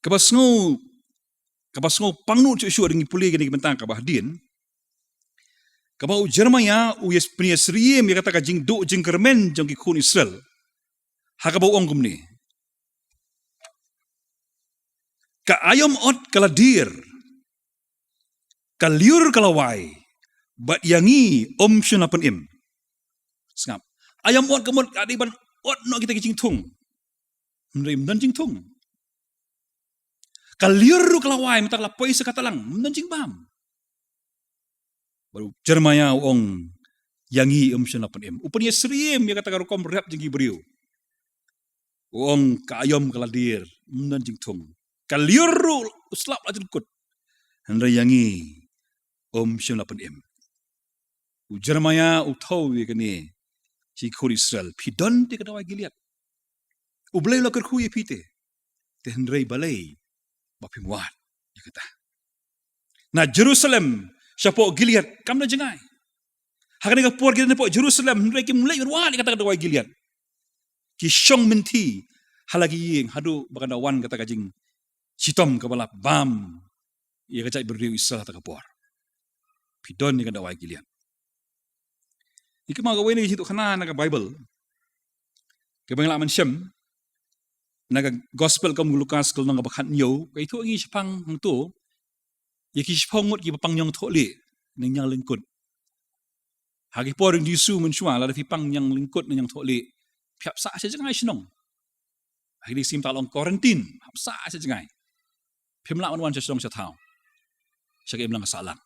Kaba sngew, kaba sngewpang nud shuh shuh, ngi pule kane ka bynta kaba hadien. Kaba u Jeremaïah u ïa pynïasyriem ïa kata ka jingduh jingkyrmen jong ki khun Israel. Ha kaba u ong kumne. Ka aïom ot ka la dier. Ka lyiur ka la wai. Bad ïa ngi ym shym la pynim. Sngap. Aïom ot ka mut ka dei ban ot noh kita ki jingthung. Hynrei ym don jingthung. Ka lyiur ruh ka la wai, mynta ka la poi sa kata lang, ym don jingbam. Bad u Jeremaïah u ong, ïa ngi ym shym la pynim. U pynïasyriem ïa kata ka rukom rep jong ki briew. U ong ka aïom ka la dier, ym don jingthung. Ka lyiur ruh u slap la jynkut. Hynrei ïa ngi ym shym la pynim. U Jeremaïah u thew ïa kane sha ki khun Israel. Phi don te ka dawai Gilead. U Blei u la kyrkhu ïa phi te. Te hynrei balei ba phim wad ïa kata? Na Jerusalem shapoh Gilead kam da jngai. Ha kane ka por ki don hapoh Jerusalem hynrei kim leit ban wad ïa kata ka dawai Gilead. Ki shong mynthi ha la ki ïing haduh ba kan da wan kata ka jingshitom kaba la bam ïa ka jaitbynriew Israel ha kata ka por. Phi don ïa ka dawai Gilead. Ïa kane kawei na ka jingïathuhkhana na ka Baibl kaba ngi lah ban shem na ka Gospel kum u Lukas ka lynnong kaba khathynñiew, ka ïathuh ïa ngi shaphang hangto ïa ki shiphew ngut kiba pang ñiangthohlieh ne ñianglyngkut. Ha ki por jong u Jisu mynshuwa, lada phi pang ñianglyngkut ne ñiangthohlieh, phi hap sah sha jngai shnong. Ha kine ki sngi mynta long quarantine, hap sah sha jngai. Phim lah ban wan sha shnong sha thaw. Sha ka imlang ka sahlang.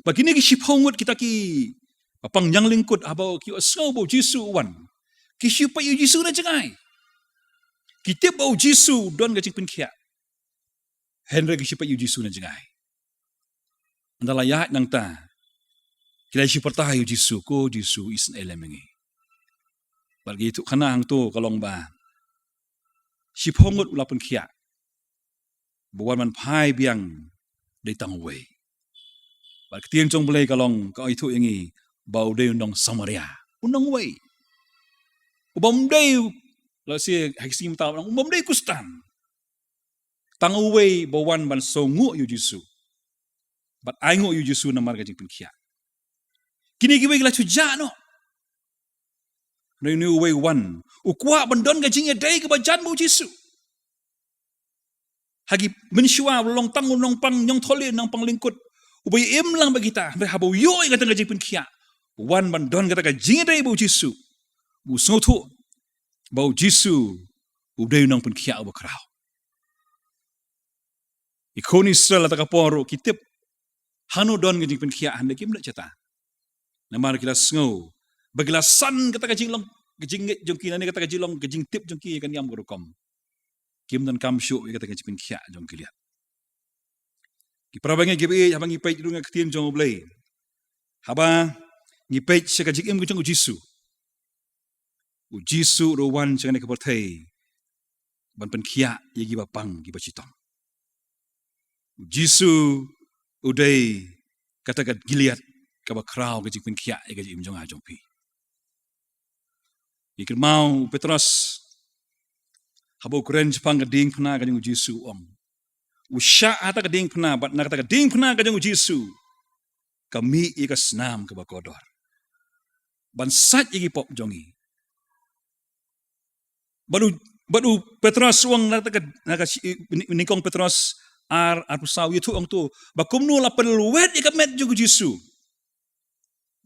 Ba kine ki shiphew ngut kita ki Ba pang ñianglyngkut haba ki sngew ba u Jisu u wan, ki shu peit ïa u Jisu na jngai. Ki tip ba u Jisu u don ka jingpynkhiah, hynrei ki shu peit ïa u Jisu na jngai. Ynda la ïaid nangta, ki la shu pyrta ïa u Jisu, "Ko Jisu, isynei lem ïa ngi." Bad ka ïathuhkhana hangto ka long ba shiphew ngut u la pynkhiah, ba wan ban phai biang dei tang uwei. Bad ka ktien jong U Blei ka long, ka ïathuh ïa ngi ba u dei u nong Samaria, u nongwei, u bym dei, lehse ha ki sngi mynta, u bym dei Khristan. Tang uwei ba wan ban sngewnguh ïa u Jisu bad ainguh ïa u Jisu namar ka jingpynkhiah. Kine kiwei ki la shu jah noh. Hynrei une uwei u wan, u kwah ban don ka jingïadei kaba jan bad u Jisu. Ha ki mynshuwa u long tang u nongpang ñiangthohlieh, nongpang lyngkut, uba ïa im lang bad kita. Hynrei haba u ïoh ïa kata ka jingpynkhiah, u wan ban don kata ka jingïadei bad u Jisu. U sngewthuh ba u Jisu u dei u nongpynkhiah uba khraw. Ki khun Israel ha kata ka por ruh ki tip hangno don ka jingpynkhiah, hynrei kim leit shata. Namar ki la sngew ba ki la san kata ka jinglong, ka jingngeit jong ki, lane kata ka jinglong, ka jingtip jong ki ïa ka niam ka rukom. Kim donkam shuh ïa kata ka jingpynkhiah jong u Giliat. Ki parabangeit kiba ïeit, haba ngi peit ruh ïa ka ktien jong U Blei, haba ngi peit sha ka jingim ka jong u Jisu, u Jisu ruh u wan sha kane ka pyrthei ban pynkhiah ïa kiba pang, kiba shitom. U Jisu u dei kata ka Giliat kaba khraw ka jingpynkhiah ïa ka jingim jong nga jong phi. Ngi kynmaw u Petros, haba u kren shaphang ka diengphna ka jong u Jisu, u ong, u shah ha kata ka diengphna, bad na kata ka diengphna ka jong u Jisu ka mih ïa ka snam kaba kordor ban sait ïa ki pop jong ngi. Bad u, bad u Petros u ong na kata ka, na ka shi-, nyngkong Petros ar, arphew saw, u ïathuh hangto ba kumno la pynlwet ïa ka met jong u Jisu.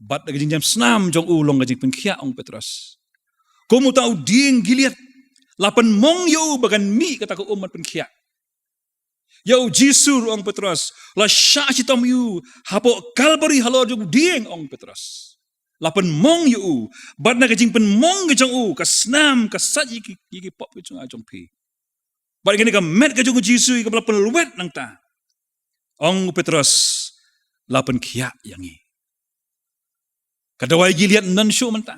Bad da ka jingjem snam jong u long ka jingpynkhiah, ong Petros. Kum uta u dieng Giliat, la pynmong ïa u ba kan mih kata ka um ban pynkhiah. Ïa u Jisu ruh, ong Petros, la shah shitom ïa u hapoh Kalbari halor jong u dieng, ong Petros. La pynmong ïa u, bad na ka jingpynmong ka jong u, ka snam ka sait ïa ki, ïa ki pop ka jong nga jong phi. Bad kane ka met ka jong u Jisu ïa kaba la pynlwet nangta, ong u Petros, la pynkhiah ïa ngi. Ka dawai Giliat ym don shuh mynta.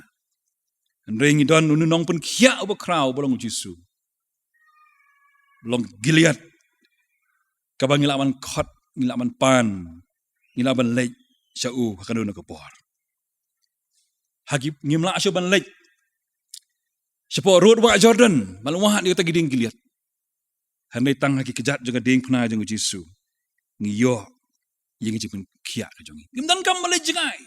Hynrei ngi don une u nongpynkhiah uba khraw, uba long u Jisu. Long Giliat kaba ngi lah ban khot, ngi lah ban pan, ngi lah ban leit sha u ha kano kano ka por. Ha ki, ngim lah shuh ban leit shapoh rud wah Jordan ban wad ïa kata ka dieng Giliat. Hynrei tang ha ki kjat jong ka diengphna jong u Jisu ngi ïoh ïa ka jingpynkhiah ka jong ngi. Ngim donkam ban leit jngai.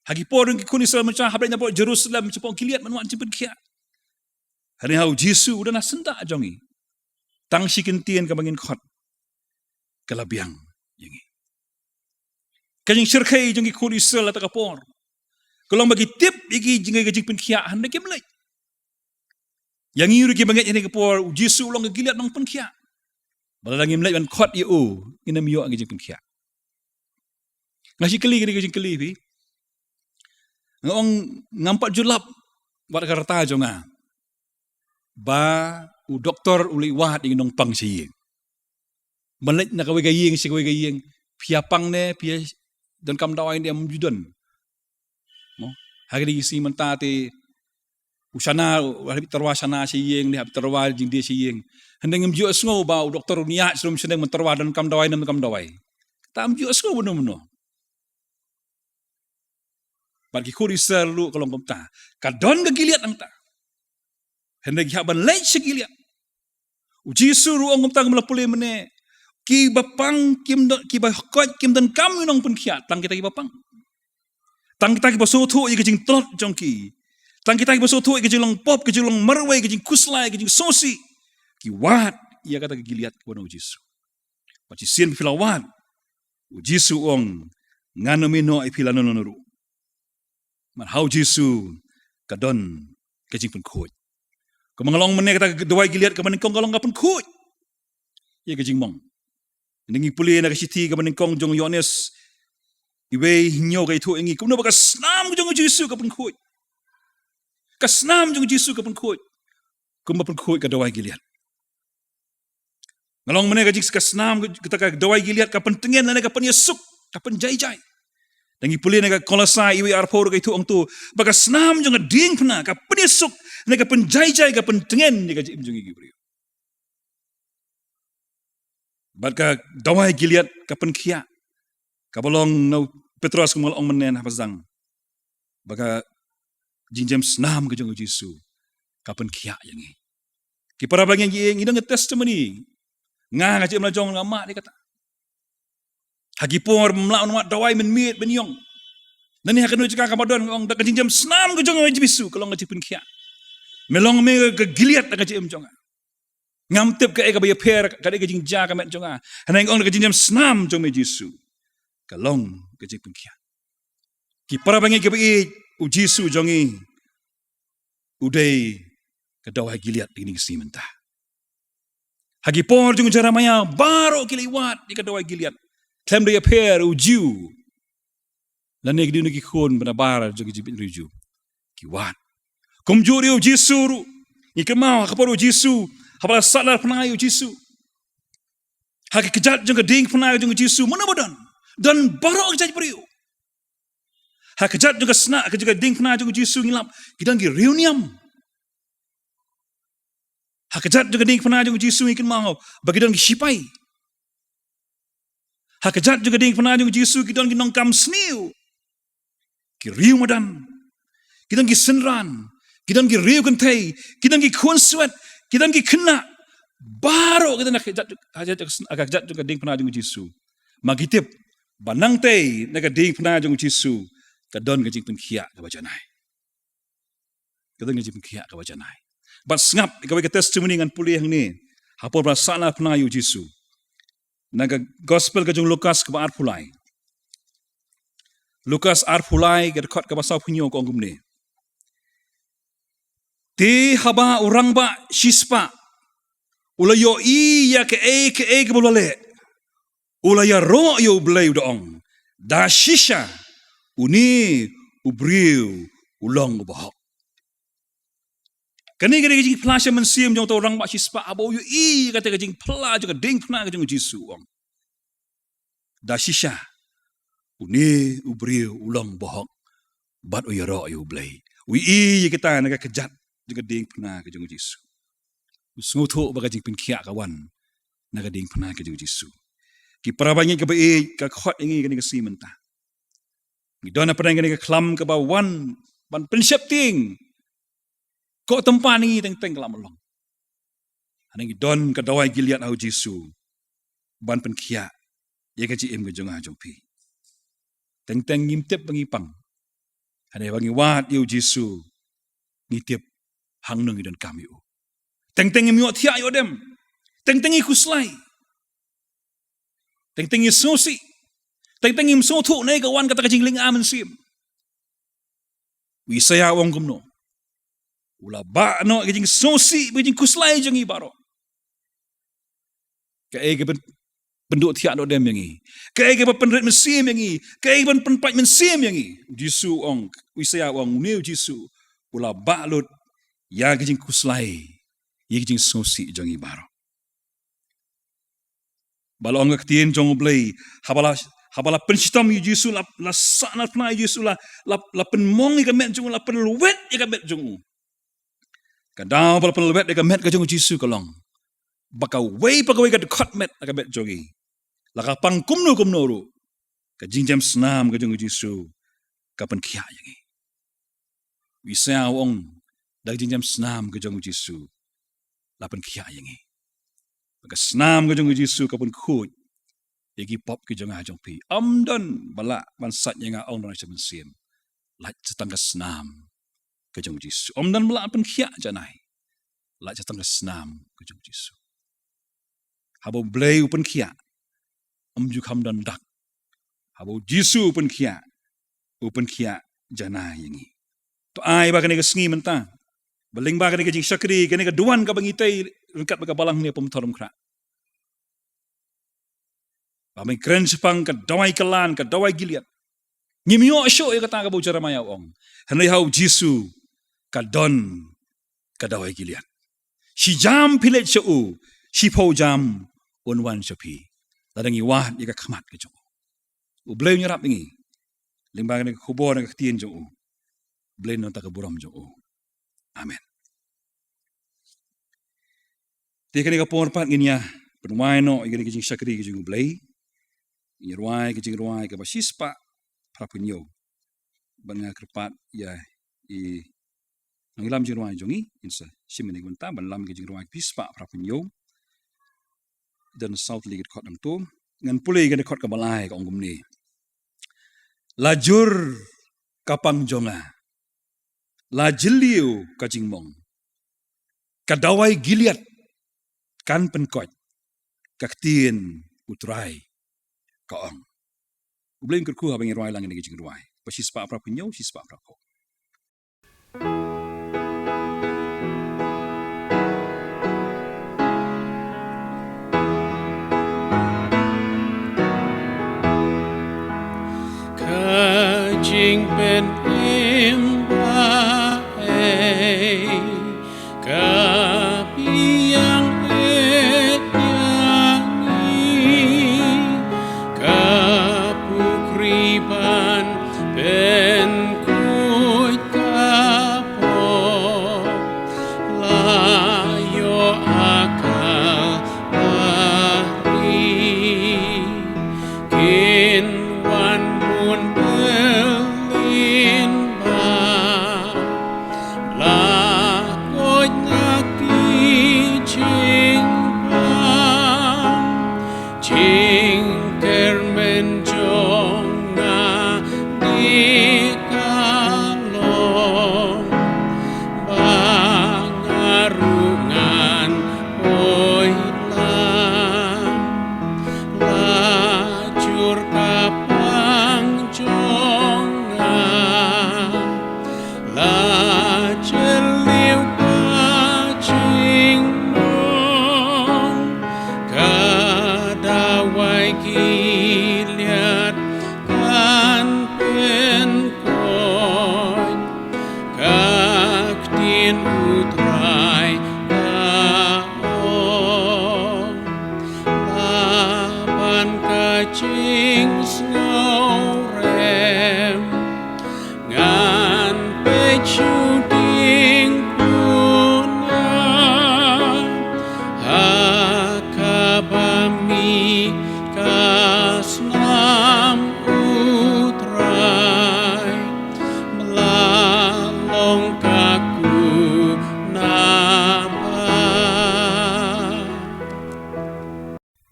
Ha ki por jong ki khun Israel mynshwa hap leit napoh Jerusalem shapoh Giliat ban wad jingpynkhiah. Hynrei ha u Jisu u don ha syndah jong ngi. Tang shi kyntien kaba ngin khot ka la biang ïa ngi. Ka jingshyrkhei jong ki khun Israel ha kata ka por ka long ba ki tip ïa ki jingngeit ka jingpynkhiah, hynrei kim leit. Ïa ngi ruh kiba ngeit ha kane ka por, u Jisu u long ka Giliat nongpynkhiah. Ba lada ngim leit ban khot ïa u, ngin ym ïoh ïa ka jingpynkhiah. Nga shu kylli kane ka jingkylli, phi. Nga ong ngam pat ju lap wat ka rta jong nga ba u doktor u leit wad ïa ki nongpang sha ïing. Ban leit na kawei ka ïing sha kawei ka ïing, phi ïa pang ne phi ïa donkam dawai ne, ym ju don. Mo, ha kine ki sngi mynta te u shana, u hap tyrwa shana sha ïing, ne hap tyrwa jingdie sha ïing. Hynrei ngim ju sngew ba u doktor un ïaid sha rum sha ïing ban tyrwa donkam dawai ne ym donkam dawai. Te ym ju sngew bun bun. Bad ki khun Israel ruh ka long kumta. Ka don ka Giliat nangta. Hynrei ki hap ban leit sha Giliat. U Jisu ruh u ong kumta, kumba la pule mynne. Kiba pang kim don, kiba koit kim donkam ïa u nongpynkhiah, tang kita kiba pang. Tang kita kiba sngewthuh ïa ka jingtlot jong ki. Tang kita kiba sngewthuh ïa ka jinglong pop, ka jinglong marwei, ka jingkhuslai, ka jingsngewsih. Ki wad ïa kata ka Giliat kaba na u Jisu. Bad shisien ba phi la wad, u Jisu u ong, ngan ym ïehnoh ïa phi lano lano ruh. Namar ha u Jisu ka don ka jingpynkhuid. Kumba nga la ong mynne, kata ka dawai Giliat kaba nyngkong ka long ka pynkhuid ïa ka jingmong. Ngi pule na ka shithi kaba nyngkong jong u Ïoannis, Iwei hynñiew ka ïathuh ïa ngi kumno ba ka snam ka jong u Jisu ka pynkhuid. Ka snam jong u Jisu ka pynkhuid. Kumba pynkhuid ka dawai Gilead. Nga long mynne ka jing ka snam kata ka dawai Gilead ka pyntngen lane ka pynïasuk, ka pynjaijai. Dang ngi pule na ka Kolosai iwei arphew ka ïathuh ong to ba ka snam jong ka diengphna ka pynïasuk lane ka pynjaijai, ka pyntngen ïa ka jingim jong ngi ki briew. Bad ka dawai Gilead ka pynkhiah. Kaba long na u Petros kumba nga la ong mynne ha ba zang. Ba ka jingjem snam ka jong u Jisu ka pynkhiah ïa ngi. Ki para ba ngi ngi don ka testimony. Nga ka jingim la jong nga mad ïa kata. Ha ki por ba ym lah ban wad dawai mynmiet ban ïong. Nangne ha kano ka jaka kaba don nga ong da ka jingjem snam ka jong u Jisu ka long ka jingpynkhiah. Me long me ka Gilead da ka jingim jong nga. Ngam tip kaei kaba ïapher, kaei ka jingjia ka met jong nga. Hynrei nga ong da ka jingjem snam jong me Jisu ka long ka jingpynkhiah. Ki para ba ngi kiba ïeit, u Jisu jong ngi u dei ka dawai Gilead ïa kine ki sngi mynta. Ha ki por jong u Jeremiah baroh ki la wad ïa ka dawai Gilead. Khlem da ïapher u Jiw lane ki dei na ki khun ba nabar jong ki jingpynriew Jiw. Ki wad. Kumjuh ruh u Jisu ruh. Ngi kynmaw ha ka por u Jisu, haba la sahnarphna ïa u Jisu. Ha ka kjat jong ka diengphna jong u Jisu mano ba don? Don baroh ka jaitbynriew. Ha ka kjat jong ka snam, ka jong ka diengphna jong u Jisu ngi lap ki don ki riewniam. Ha ka kjat jong ka diengphna jong u Jisu ngi kynmaw ba ki don ki shipai. Ha ka kjat jong ka diengphna jong u Jisu ki don ki nongkam sniew, ki riewmadan, ki don ki synran, ki don ki riewkynthei, ki don ki khun swet, ki don ki khynnah. Baroh ki don ha ka kjat, ha ka kjat, ha ka kjat jong ka diengphna jong u Jisu. Ma ngi tip ba nangtei na ka diengphna jong u Jisu ka don ka jingpynkhiah kaba janai. Ka don ka jingpynkhiah kaba janai. Bad sngap ïa kawei ka testimony ngan pule hangne ha por ba la sahnarphna ïa u Jisu. Na ka gospel ka jong u Lukas kaba arphew lai. Lukas arphew lai ka dkhot kaba sawphew hynñiew ka ong kumne. Te haba u rangbah shispah u la ïohi ïa kaei kaei kaba u la leh, u la ïaroh ïa U Blei, u da ong, da shisha une u briew u long u bahok. Kane ka dei ka jingphla sha mynsiem jong uta u rangbah shispah haba u ïohi ïa kata ka jingphla jong ka diengphna ka jong u Jisu, u ong, da shisha une u briew u long bahok bad u ïaroh ïa U Blei. U ïohi ïa kata na ka kjat jong ka diengphna ka jong u Jisu. U sngewthuh ba ka jingpynkhiah ka wan na ka diengphna ka jong u Jisu. Ki para ba ngi kiba ïeit, ka khot ïa ngi kane ka sngi mynta. Ngi don hapdeng kane ka khlam kaba wan ban pynsheptieng. Ko tympan ngi teng teng ka la long. Hangne ngi don ka dawai Gilead ha u Jisu ban pynkhiah ïa ka jingim ka jong nga jong phi. Teng teng ngim tip ba ngi pang. Hangne ba ngi wad ïa u Jisu ngi tip hangno ngi donkam ïa u. Teng teng ngim ïoh thiah ïoh dem. Teng teng ngi khuslai. Teng teng ngi sngewsih. Teng teng ngim sngewthuh ne ka wan kata ka jinglynga mynsiem. U Isaïah u ong kumno? U la bah noh ka jingsngewsih bad ka jingkhuslai jong ngi baroh. Kaei kaba pyn, pynduh thiah duh dem ïa ngi? Kaei kaba pynrit mynsiem ïa ngi? Kaei kaba pynpait mynsiem ïa ngi? U Jisu u ong, u Isaïah u ong, une u Jisu u la bah lut ïa ka jingkhuslai, ïa ka jingsngewsih jong ngi baroh. Ba la ong ka ktien jong U Blei, haba la, haba la pynshitom ïa u Jisu, la, la sahnarphna ïa u Jisu, la, la, la pynmong ïa ka met jong u, la pynlwet ïa ka met jong u. Ka daw ba la pynlwet ïa ka met ka jong u Jisu ka long ba kawei pa kawei ka dkhot met na ka met jong ngi, la ka pang kumno kumno ruh, ka jingjem snam ka jong u Jisu ka pynkhiah ïa ngi. U Isaïah u ong, da ka jingjem snam ka jong u Jisu la pynkhiah ïa ngi. Ka snam ka jong u Jisu ka pynkhuid ïa ki pop ki jong nga jong phi. Ym don ba lah ban sait ïa nga, ong da u Nongshah Mynsiem. Lait sa tang ka snam ka jong u Jisu. Ym don ba lah pynkhiah janai. Lait sa tang ka snam ka jong u Jisu. Haba U Blei u pynkhiah, ym ju kham don dak. Haba u Jisu u pynkhiah, u pynkhiah janai ïa ngi. To ai ba kane ka sngi mynta, ba lyngba kane ka jingshakri, kane ka duwan kaba ngi tei ryngkat bad ka balang ne pum thorum khra, ba men kren shaphang ka dawai kylla, ka dawai Gilead. Ngim ïoh shuh ïa kata kaba u Jeremiah u ong. Hynrei ha u Jisu ka don ka dawai Gilead. Shi jam phi leit sha u, shiphew jam un wan sha phi. Lada ngi wad ïa ka khmat ka jong u. U Blei un ïarap ïa ngi. Lyngba kane ka khubor na ka ktien jong u. U Blei un ai ka burom jong u. Amen. Te kane ka por pat ngin ïa pynwai noh ïa kane ka jingshakri ka jong u Blei. Ngin ïa rwai ka jingrwai kaba shispah phra phew hynñiew. Ban nga kyrpad ïa i nongïalam jingrwai jong ngi, in sa shim ïa kane ka bynta ban lam ka jingrwai kaba shispah phra phew hynñiew. Don saw tylli ki dkhot hangto. Ngan pule ïa ka dkhot kaba lai ka ong kumne. La jur ka pang jong nga. La jylliew ka jingmong. Ka dawai Gilead kan pynkoit. Ka ktien u Trai ka ong. U Blei un kyrkhu haba ngi rwai lang ïa kane ka jingrwai. Ba shispah phra phew hynñiew, shispah phra phew. Ka jingpynim ba ei ka biang ïa ngi, ka pukri ban pynkhuid ka pop, la ïoh akal bahri, kin wan bun byllien ba la koit na ki jingpang, jingkyrmen jong nga dei ka long, ba nga ruh ngan poi lang, la jur ka pang jong nga. La jylliew ka jingmong, ka dawai Gilead kan pynkoit, ka ktien u Trai ka ong. La ban ka jingsngewrem, ngan peit shu dieng puna, ha kaba mih ka snam u Trai, ba la long ka kuna ba.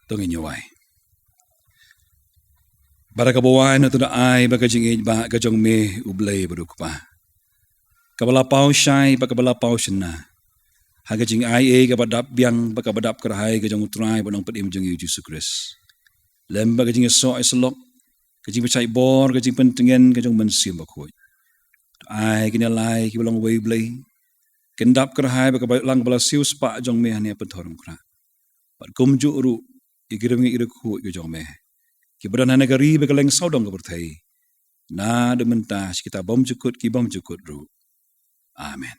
To ngin ïa wai. Bad kaba wai na to da ai ba ka jingïeit ba ka jong me U Blei ba dei U Kpa, kaba la paw shai bad kaba la paw shynna ha ka jingai ei kaba dap biang bad kaba dap kyrhai ka jong U Trai bad Nongpynim jong ngi U Jisu Khrist, lem bad ka jingïasoh ïasyllok, ka jingpynshait bor, ka jingpyntngen ka jong U Mynsiem Bakhuid. To ai kine lai kiba long uwei U Blei, kin dap kyrhai bad kaba lang ba la siewspah jong me hangne ha pynthor umkhrah. Bad kumjuh ruh ïa ki riewngeit ki riewkhuid ka jong me, kiba don ha kane ka ri bad kylleng sawdong ka pyrthei, naduh mynta sha kita bymjukut ki bymjukut ruh. Amen.